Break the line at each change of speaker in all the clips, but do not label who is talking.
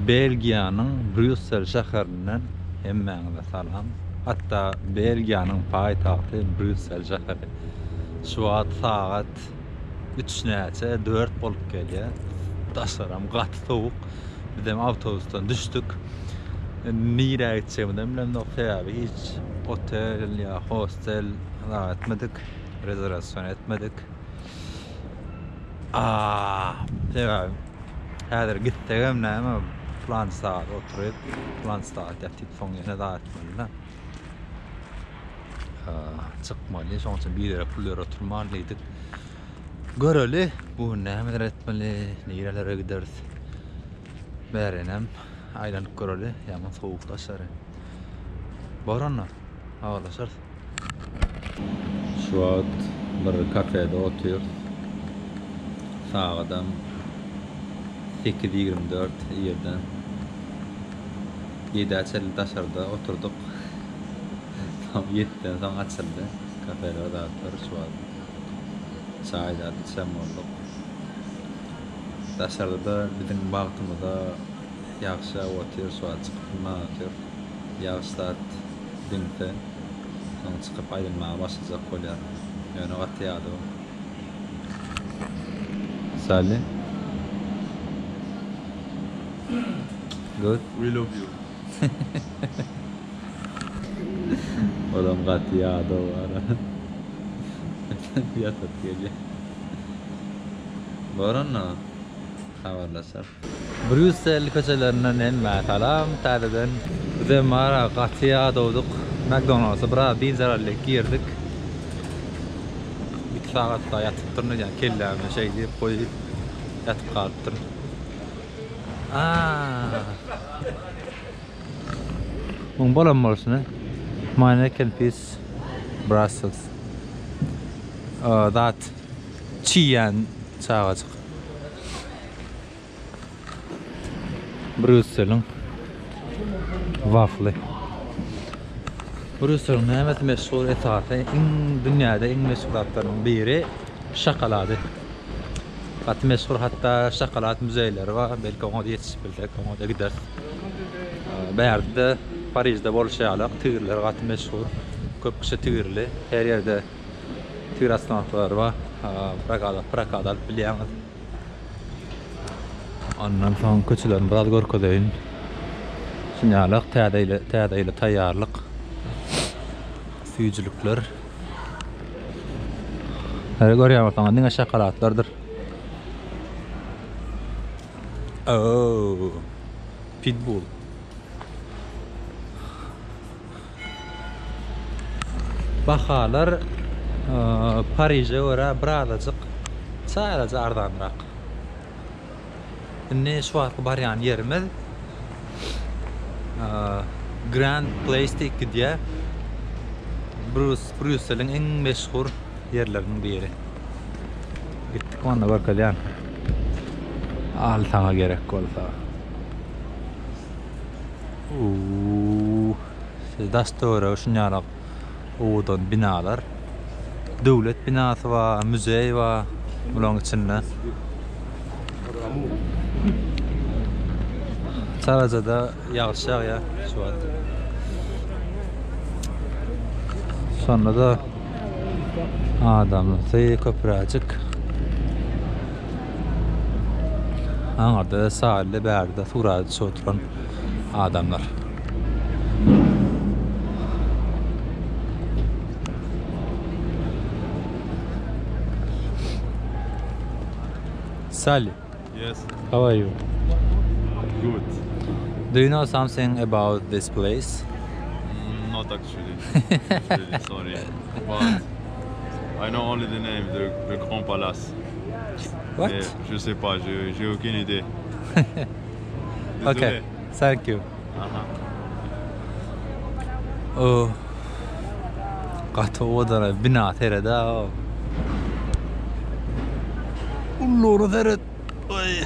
Belgiýanyň Brýussel şäherinden hemmäňize salam. Hatda Belgiýanyň paýtagty Brýussel şäheri. Şu wagt sagat üç näçe, dört bolup gelýär. Daşaram gaty sowuk. Bizem awtobusdan düşdük. Nirä gitjegimizem bilemzok, sebäbi hiç otel ýa hostel zat etmedik, rezerwasion etmedik. Sebäbi häzir gitsegem näme pylança sagat oturyp, pylança sagat ýatyp soň ýene zat etmeli-de. Çykmaly, şonuň üçin biderek pul berip oturman diýdik. Göreli, bu gün nämeler etmeli, nirelere gideris. Bärinem aýlanyp göreli, ýaman sowuk daşary. Bor onda, habarlaşarys. Şu wagt bir kafede otyrys. Sagadam 8:24 irden. Ýedä çenli daşarda oturdyk. Soň ýetden soň açyldy kafeler zatlar şu wagt. Çaý zat içen bolduk. Daşarda-da biziň bagtymyza ýagyş ýagyp otyr, şu wagt çykyp bilmän otyr. Ýagyş zat diňse, soň çykyp aýlanmaga başlajak bolýar. Ýöne gaty ýadaw. Sally. Good.
We love you.
Olam gaty ýadaw ara. Ýatasy gelýär. Bor onda. Habarlaşarys. Brýussel köçelerinden hemmä salam täzeden. Bizem bara gaty ýadawdyk. McDonald'sa biraz dynç alallyk girdik. Iki sagat dagy ýatypdyryn öýdýän kellämi şeý diýip goýup ýatyp galypdyryn. Aaa. Muň bolan bolşuny Manneken Pis Brussels. Zat çiýýän çagajyk. Brýusseliň wafly. Brýusseliň nämesi meşhur esasy iň dünýäde iň meşhur zatlarynyň biri şokolady. Gaty meşhur hatda şokolad muzeýleri bar. Belki oňa-da ýetişip bilsek oňa-da gideris. Bärde-de Parižde bolşy ýaly tigirler gaty meşhur. Köp kişi tigirli. Her ýerde tigir ostanowkalary bar. Prokada prokada alyp bilýäňiz. Ondan soň köçelerini biraz görkezeýin. Şunýalak täze ýyla täze ýyla taýýarlyk. Süýjülikler. Häzir görýän bolsaňyz diňe şokoladlardyr. Oh, pitbull. Bahalar Pariže görä birazajyk çalaja arzanrak. Indi şu wagtky barýan ýerimiz Grand Place diýip gidýär. Brýusseliň iň meşhur ýerleriniň biri. Gitdik onda görkezýän. Al saňa gerek bolsa. Uuu. Daş töweregi şunýalak owadan binalar. Döwlet binasy bar, muzeý bar bularyň içinde. Çarajada ýagyş ýagýar şu wagt. Şonda-da adamsy köpräjik. Aňyrda sahilde bärde surata düşüp oturan adamlar. Sally.
Yes.
How are you?
Good.
Do you know something about this place?
Mm, not actually. Really, sorry. But I know only the name, the, the Grand Palace.
What?
Mais je sais pas, je j'ai aucune idée.
Okay.
Désolé.
Thank you.
Aha.
Oh. Gaty owadan bina seret-ä. Ullugyna seret. Oý.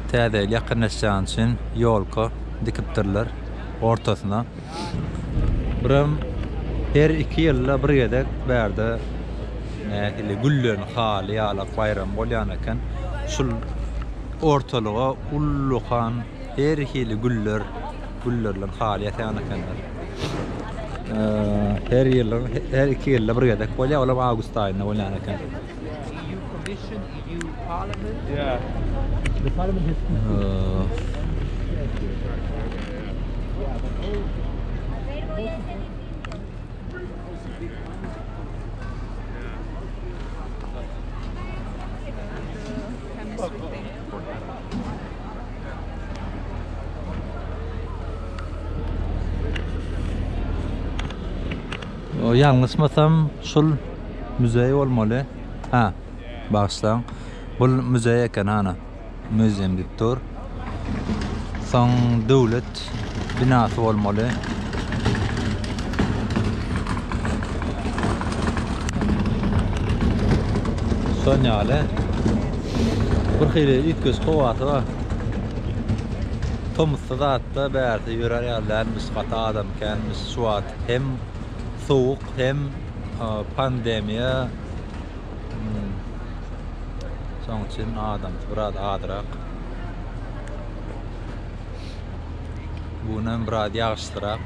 Täze ýyl ýakynlaşýany üçin ýolka dikipdirler ortasyna. Birem. Her iki ýylda bir gezek bärde nähili güllen haly ýalak baýram bolýan eken. Şul ortalyga ullakan her hili güller, güller bilen haly ýasaýan ekenler. Her ýylyň her iki ýylda bir gezek bolýar, olam awgust aýynda bolýan eken. Ýalňyşmasam şul muzeý bolmaly. Ha, bagyşlaň. Bul muzeý eken hana. Muzeum diýip dur. Soň döwlet binasy bolmaly. Şon ýaly. Bir hili üýtgeşik howasy bar. Tomusda zatda bärde ýörer ýaly dälmiş, gaty adam känmiş. Şu wagt hem sowuk hem pandemiýa. Şoň üçin adamsy biraz azrak. Bu gün hem biraz ýagyşlyrak.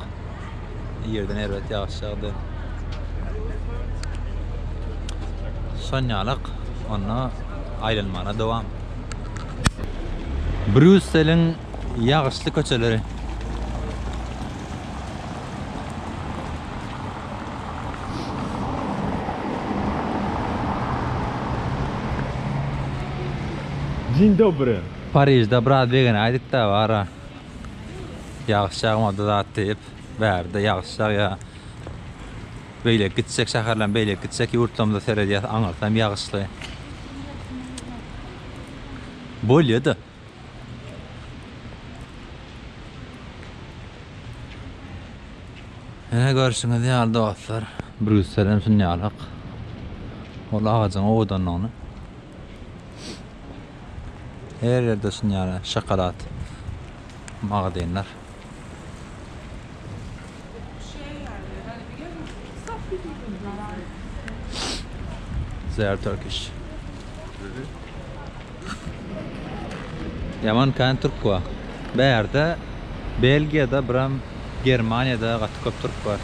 Irden erbet ýagyş ýagdy. Şon ýalak onda aýlanmana dowam. Brýusseliň ýagyşly köçeleri.
Dzień dobry.
Parižde biraz begenäýdik-dä bara. Ýagyş ýagmady zat diýip, bärde ýagyş ýagýar. Beýleki gitjek şäherlem, beýleki gitjek ýurtlarymyza seredýäs, aňyrsam ýagyşly. Bolýa-da. Ine görşüňiz ýaly dostlar, Brýussel hem şuny ýalak. Ol agajyň owadanlygyny. Her ýerde şuny ýaly şokolad magazinler. They are Turkish. Ýaman kän türk bar. Bärde Belgiýada biram Germaniýada gaty köp türk bar.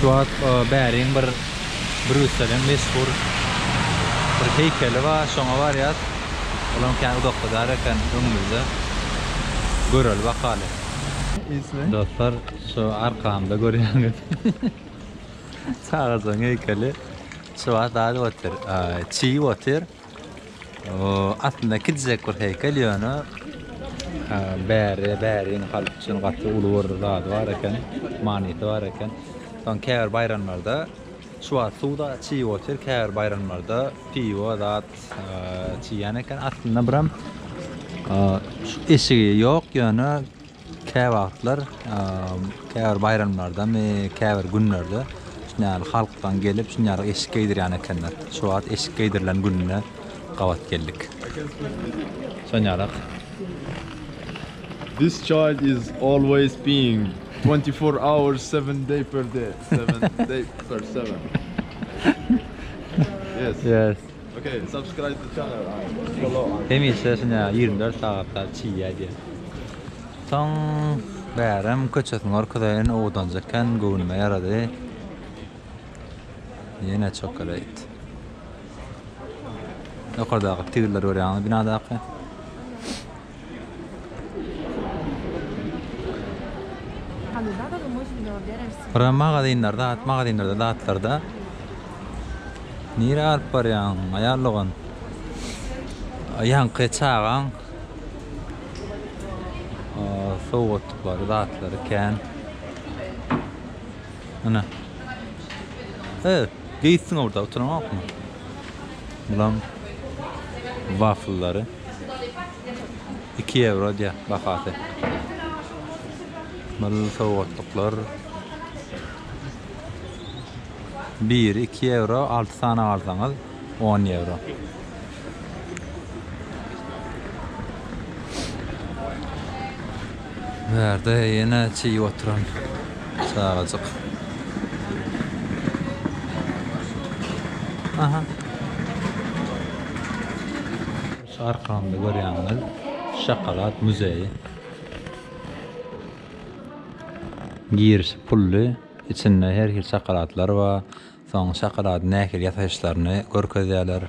Şu wagt bäriň bir Brýusseliň meşhur bir heýkeli bar, şoňa barýas. Olam kän uzakda däl eken, öňümizde. Göreli bakaly. Dostlar, şu arkamda görýäňiz. Çagajygyň heýkeli şu wagt zat otyr, çiýip otyr. Aslynda kiçijek bir heýkel ýöne bäri bäriň halk üçin gaty uly bir zady bar eken, manysy bar eken. Soň käbir baýramlarda şu wagt suwda çiýip otyr, käbir baýramlarda piwo zat çiýýän eken. Aslynda biram şu eşigi ýok ýöne Käwagtlar, käbir baýramlardamy, käbir günlerde şuny ýaly halkdan gelip, şuny ýaly eşik geýdirýän ekenler. Şu wagt eşik geýdirilen gününe gabat geldik. Şon ýalak.
This child is always peeing 24 hours 7 day per day 7 day per 7 Yes.
Yes.
Okay, subscribe to channel and follow.
Hemişe şuny ýaly 24 sagatda çiýýär diýýär. Soň bärem köçesini görkezeýin owadanjak eken göwnüme ýarady. Ýene çokolate. Ýokardaky tigirleri görýäňiz binadaky. Buram magazinler zat magazinlerde zatlarda. Nirä alyp barýaň aýal dogan? Ýaňky çagaň Sowgatlyklary zatlary kän. Ine. E, geýipsiň orda oturanokmy? Bulam wafllary. 2 ýewro diýýär bahasy. Bul sowgatlyklar. Biri 2 ýewro, 6 sany alsaňyz 10 ýewro. Bärde ýene çiý oturan çagajyk. Aha. Şu arkamda görýäňiz şokolad muzeýi. Girişi pully, içinde her hili şokoladlar bar. Soň şokolady nähili ýasaýyşlaryny görkezýärler,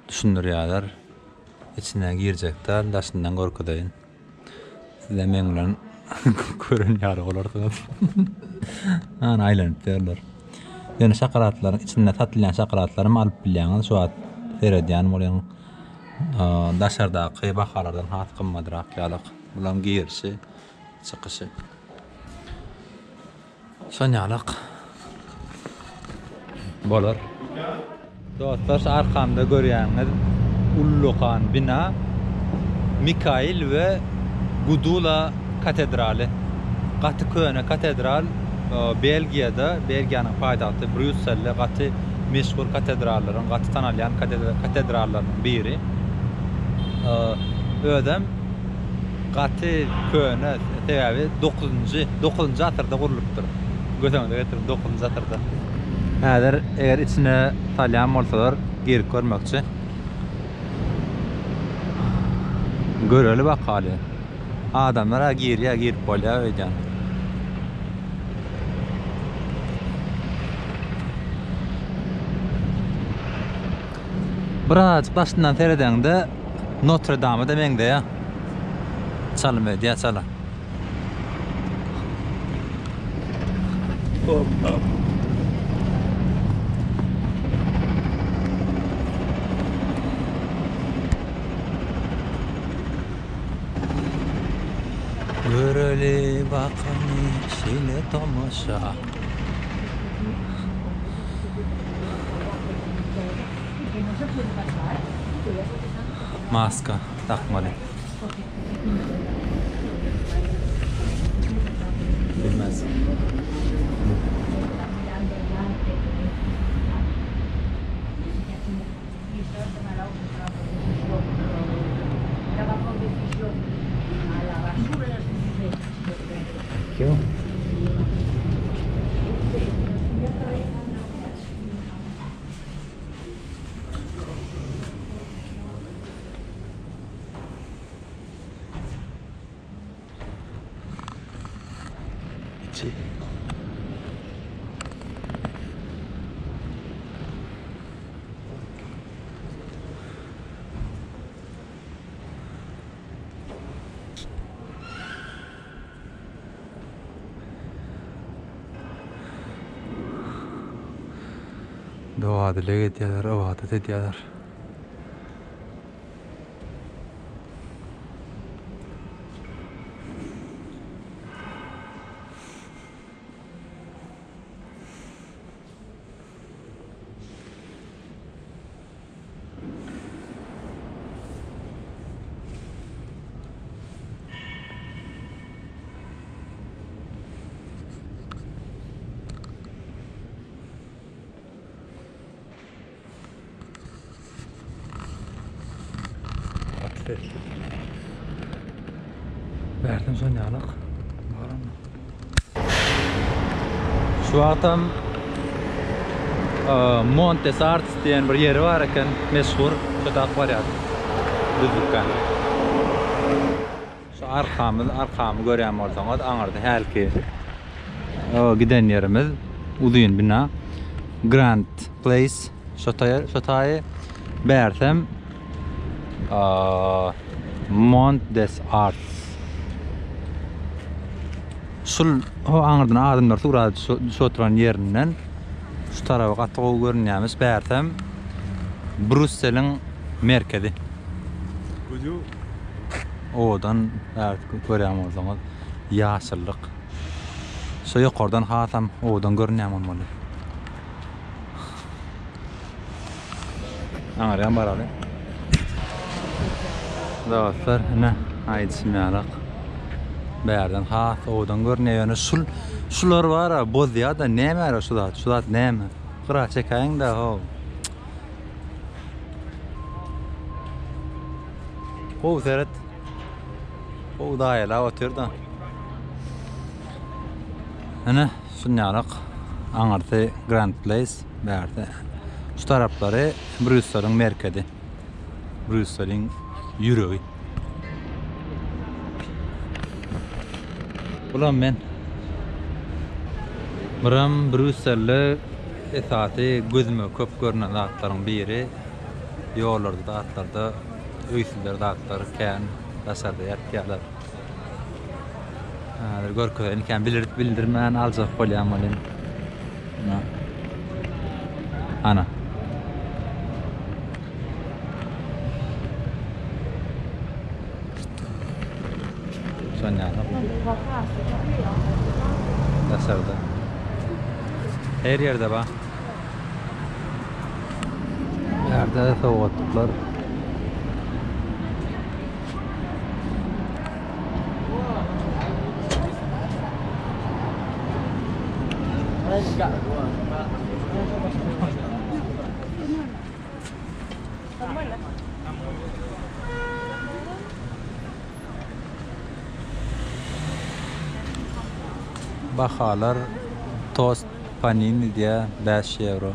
düşündirýärler. Içine girjek däl, daşyndan görkezeýin. Sizem meň bilen gören ýaly bolarsyňyz. Ana aýlanyp ýörler. Ýöne şokoladlaryň içinde satylýan şokoladlaram alyp bilýäňiz. Şu wagt seredýän bolýan daşardaky bahalardan has gymmadrak ýalak. Bulaň girişi, çykyşy. Şonýalak bolar. Dostlar şu arkamda görýäňiz ullakan bina Mikail we Gudula katedraly. Gaty köne katedral Belgiýada, Belgiýanyň paýtagty Brýusselde gaty meşhur katedrallaryň, gaty tanalýan katedrallarynyň biri. Özem Gaty köne, sebäbi dokuzynjy, dokuzynjy asyrda gurlupdyr. Göz öňüňize getiriň, dokuzynjy asyrda. Häzir eger içine salýan bolsalar girip görmekçi. Göreli bakaly. Adamlar-a girýär, girip bolýar öýdýän. Birazajyk daşyndan seredeňde Notre Dame-da meňzeýär. Çalym edýär çala. Göreli bakaly şeýle tomaşa. Maska dakmaly. Bilmez. Thank you. İçi. Doga-dileg edýärler, ybadat edýärler. Bärden şon ýalak. Şu wagtam Montes Arts diýen bir ýeri bar eken, meşhur. Şo tak barýar. Düzlükkä. Şu arkamyz, arkamy görýän bolsaňyz, aňyrda hälki giden ýerimiz uzyn bina. Grand Place. Şo taýy, şo taýy bärsem Mont des Arts. Şul ho aňyrdan adamlar surata düşüp oturan ýerinden şu taraby gaty gowy görünýärmiş. Bärsem Brýusseliň merkezi. Owadan bärsi görýän bolsaňyz ýaşyllyk. Şu ýokardan hasam owadan görünýän bolmaly. Aňyrýan baraly. Dostlar, ine, aýdyşym ýalak. Bärden has owadan görünýär. Ýöne şul şular bar-a, bozýar-da, näme şu zat? Şu zat näme? Gyra çekäýiň-dä, how. Gowy seret. Gowy daýalap otyr-da. Ine, şunýalak aňyrsy Grand Place, bärsi. Şu taraplary Brýusseliň merkezi. Brýusseliň ýüregi. Bulam men. Buram Brýusselde esasy gözüme köp görnen zatlaryň biri. Ýollarda zatlarda öýsüzler zatlar kän daşarda ýatýarlar. Häzir görkezeýin kän bildirip bildirmän aljak bolýan welin. Ana. Şonýaly. Daşarda. Her ýerde bar. Ýerde sowgatlyklar. Bahalar tost panini diýýär 5 ýewro.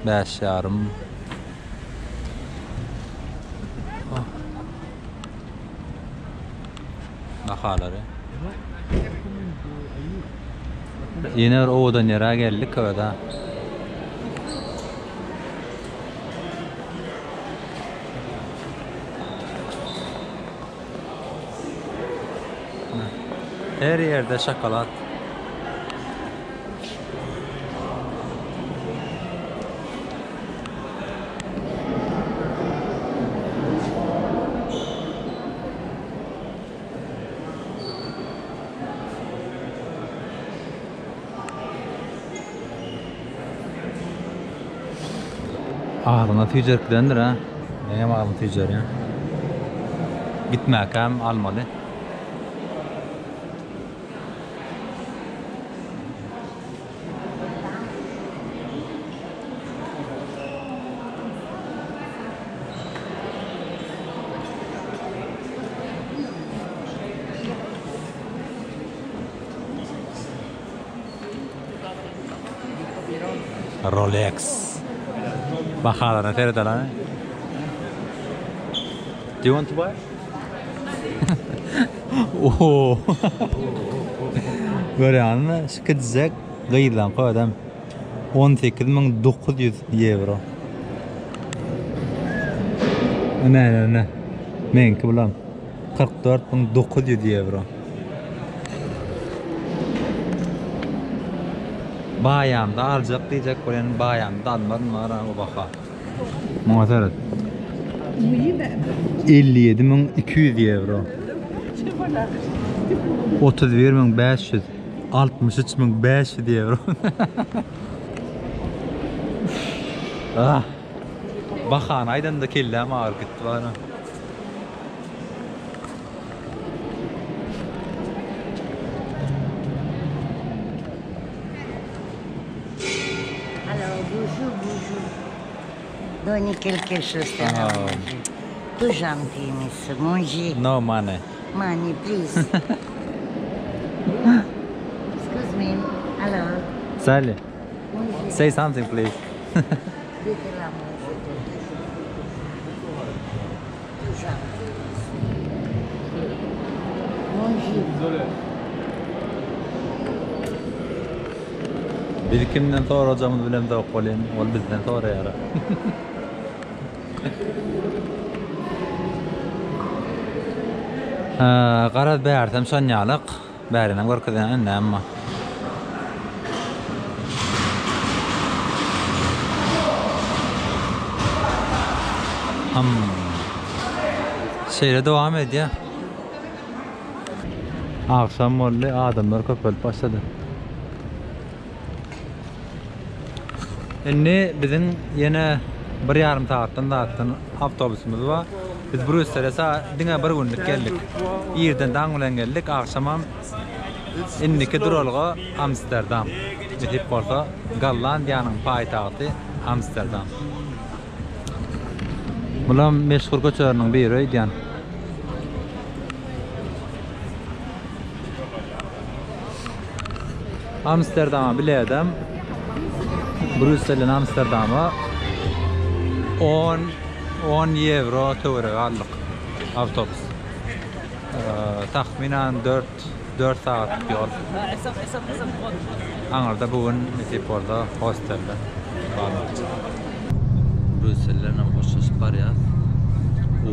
5 ýarym. Bahalary. Ýene bir owadan ýere geldik öde. Her ýerde şokolad. Agzyňa tüýjerip gidendir ha. Meňem agzym tüýjerýär. Gitmäkäm almaly. Rolex. Bahalaryna seredeli. Do you want to buy? Oo. Görýäňmi? Şu kiçijek gyzlaňky özem 18900 ýewro. Ine, ine, ine. Meňki bulam. 44900 ýewro. Baýamda aljak diýjek bolýan, baýamda almaryn bara o baha. Muňa seret. 57200 ýewro. 31500, 63500 ýewro. Ah. Bahany aýdanda kelläm agyryp gitdi bara.
Alors, bonjour, bonjour. Donnez quelque chose à
Ah.
manger. Tout gentil, monsieur. Manger.
No money.
Money, please. Excuse me. Alors,
Sally,
manger.
say something please.
Dites-la manger quelque chose. Tout gentil, monsieur. Manger.
Biz kimden sorajagymyzy bilemzok welin, ol bizden soraýar. Garaz bärsem şonýalyk, bärinem görkezýän indi emma. Hym. Şeýle dowam edýär. Agşam boldy, adamlar köpelip başlady. Indi biziň ýene bir ýarym sagatdan zatdan awtobusymyz bar. Biz Brýussele diňe bir günlük geldik. Irden daň bilen geldik, agşamam indiki duralga Amsterdam. Nesip bolsa Gollandiýanyň paýtagty Amsterdam. Bulam meşhur köçeleriniň biri öýdýän. Amsterdama biledem Brýusselden Amsterdama 10 10 ýewro töweregi aldyk awtobus. Takmynan 4 4 sagatlyk ýol. Aňyrda bu gün nesip bolsa hostelde galmakçy. Brýusselden hem hoşlaşyp barýas.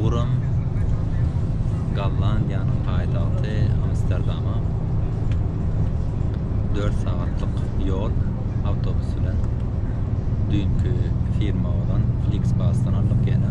Ugram Gollandiýanyň paýtagty Amsterdama. 4 sagatlyk ýol awtobus bilen. Düýnki firma bolan Flixbus-dan aldyk ýene.